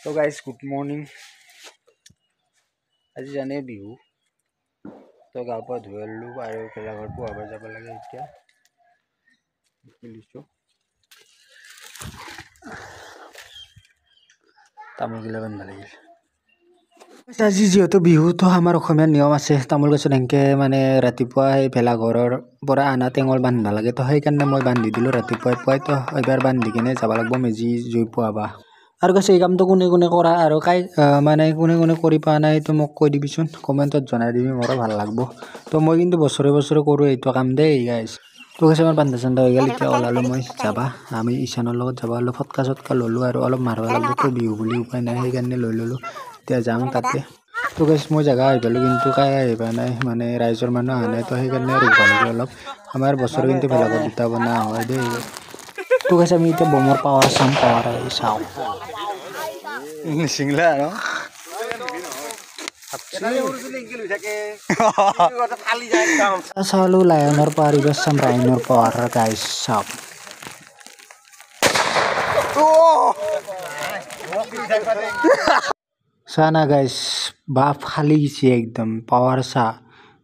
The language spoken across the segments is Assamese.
তো গাইজ, গুড মৰ্ণিং। আজি জানে বিহু, তো গা পা ধুই ল'লোঁ আৰু ভেলাঘৰ পোহাব যাব লাগে। এতিয়া তুলিছোঁ, তামোলগিলা বান্ধিব লাগিল। আজি যিহেতু বিহুটো আমাৰ অসমীয়া নিয়ম আছে, তামোল গছত এনেকৈ মানে ৰাতিপুৱা সেই ভেলাঘৰৰ পৰা আনা টেঙৰ বান্ধিব লাগে। তো সেইকাৰণে মই বান্ধি দিলোঁ ৰাতিপুৱাই পুৱাই। তো এইবাৰ বান্ধি কিনে যাব লাগিব মেজি জুই পুৱাবা। আৰু কৈছে, এই কামটো কোনে কোনে কৰা আৰু কাই মানে কোনে কোনে কৰি পোৱা নাই, সেইটো মোক কৈ দিবিচোন, কমেণ্টত জনাই দিবি, মোৰো ভাল লাগব। তো মই কিন্তু বছৰে বছৰে কৰোঁ এইটো কাম দেই গাইজ। তো কৈছে, আমাৰ বান্ধা চান্ধা হৈ গ'ল, এতিয়া ওলালোঁ মই যাবা। আমি ঈশানৰ লগত যাব অলপ ফটকা চটকা ল'লোঁ আৰু অলপ মাৰিব লাগব তো বিহু বুলি, উপায় নাই, সেইকাৰণে লৈ ল'লোঁ। এতিয়া যাম তাতে। তো গাইজ, মই জেগা আহি পালোঁ, কিন্তু কাই আহি পোৱা নাই, মানে ৰাইজৰ মানুহ অহা নাই। তো সেইকাৰণে ৰ'ব লাগে অলপ। আমাৰ বছৰ কিন্তু ভেলাঘৰ দুটা বনোৱা হয় দেই। তো গাইজ, আমি এতিয়া বমৰ পাৱাৰ চাম, পাৱাৰ চাওঁ। নিচিংলা আৰু চালোঁ লায়নৰ পাৱাৰ, এইবাৰ চাম ৰাইনৰ পাৱাৰ। গাইজ চাওক চা না গাইজ, বাপ ফালি গেছি একদম পাৱাৰ চা।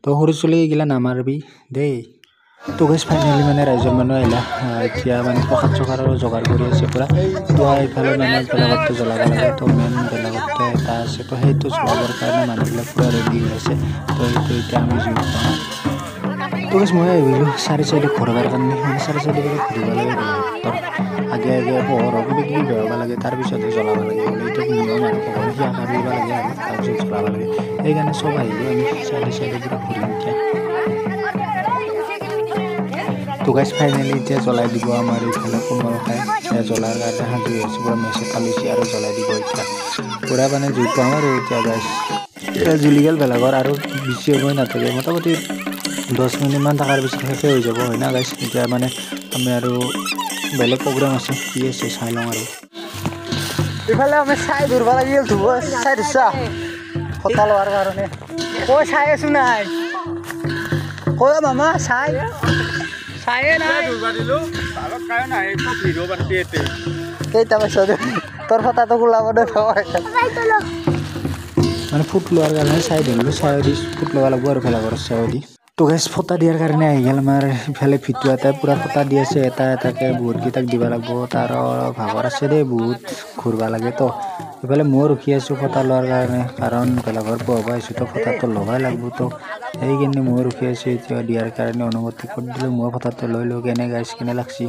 তো সৰু চলি এইগিলা নামাৰবি দেই। তো গাইজ, ফাইনেলি মানে ৰাইজৰ মানুহ আহিলা। এতিয়া মানে প্ৰসাদ চসাদৰো যোগাৰ কৰি আছে পূৰা। তো এইফালে মানে ভেলাঘৰটো জ্বলাব লাগে। তো মেইন ভেলাঘৰটো এটা আছে, তো সেইটো জ্বলাবৰ কাৰণে মানুহবিলাক পূৰা ৰেডি হৈ আছে। তো এইটো এতিয়া আমি জুই পাওঁ। তো গাইজ, মই আহিলোঁ চাৰি চাইডে ঘূৰবাৰ কাৰণে, মানে চাৰি চাইডে ঘূৰিব লাগে, ভেলাঘৰটোৰ আগে আগে পোহৰ কিবা কিবি বেহাব লাগে, তাৰপিছতহে জ্বলাব লাগে বোলে। এইটো নিয়ম আৰু পোহৰ সেয়া কাঢ়িব লাগে আৰু তাৰপিছত জ্বলাব লাগে। সেইকাৰণে চব আহিলোঁ আমি চাইডে চাইডে পূৰা ঘূৰিম এতিয়া। তো গাইজ, ফাইনেলি এতিয়া জ্বলাই দিব আমাৰ এইফালে কোমল খাই। এতিয়া জ্বলাৰ কাৰণে সাজু হৈ আছে, পূৰা মেচ এটা লৈছে আৰু জ্বলাই দিব এতিয়া পূৰা, মানে জুই পাম আৰু এতিয়া। গাইজ, এতিয়া জ্বলি গ'ল ভেলাঘৰ, আৰু বেছি সময় নাথাকে, মোটামুটি 10 মিনিটমান থকাৰ পিছত শেষে হৈ যাব, হয় না গাইজ? এতিয়া মানে আমি আৰু বেলেগ প্ৰগ্ৰেম আছে, কি আছে চাই লওঁ। আৰু ইফালে আমি চাই ধৰিব লাগিল, ধুব চাই ধৰছা ফটা লোৱাৰ কাৰণে। কৈ চাই আছো নাই কৈ মামা, চাই চায়ে নাই। কেইটা পাইছ তোৰ ফটাটো ওলাব দে। মানে ফুট লোৱাৰ কাৰণে চাই ধৰিলোঁ, চাই দি ফুট ল'ব লাগিব আৰু ভেলাঘৰৰ চাই দি। তো গাইজ, ফটা দিয়াৰ কাৰণে আহি গ'ল আমাৰ ইফালে ভিতু এটাই, পূৰা ফটা দি আছে এটা এটাকে, বহুতকেইটাক দিব লাগিব। তাৰ ভাগৰ আছে দেই, বহুত ঘূৰিব লাগে। তো ইফালে ময়ো ৰখি আছোঁ ফটা লোৱাৰ কাৰণে, কাৰণ ভেলাঘৰ পোহাব আহিছোঁ, তো ফটাটো ল'বই লাগিব। তো সেইকাৰণে ময়ো ৰখি আছোঁ এতিয়া দিয়াৰ কাৰণে। অনুমতি কৰি দিলোঁ, ময়ো ফটাটো লৈ লওঁ। কেনে গাইজ, কেনে লাগছি?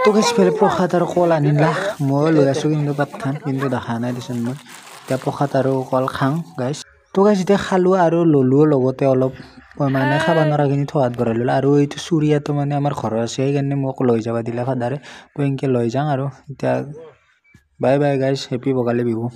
তো গাইজ, ইফালে প্ৰসাদ আৰু কল আনিলা, ময়ো লৈ আছোঁ, কিন্তু পাতখান কিন্তু দেখা নাই দেচোন মই। এতিয়া প্ৰসাদ আৰু কল খাওঁ গাইজ। তো গাইজ, এতিয়া খালোঁ আৰু ল'লোও লগতে অলপ, মানে খাব নোৱাৰাখিনি থোৱাত ভৰাই ল'লোঁ। আৰু এইটো চুৰিয়াটো মানে আমাৰ ঘৰৰ আছে, সেইকাৰণে মোক লৈ যাব দিলে ফাদাৰে। তো এনেকৈ লৈ যাওঁ আৰু এতিয়া। Bye bye guys, happy Bhogali Bihu.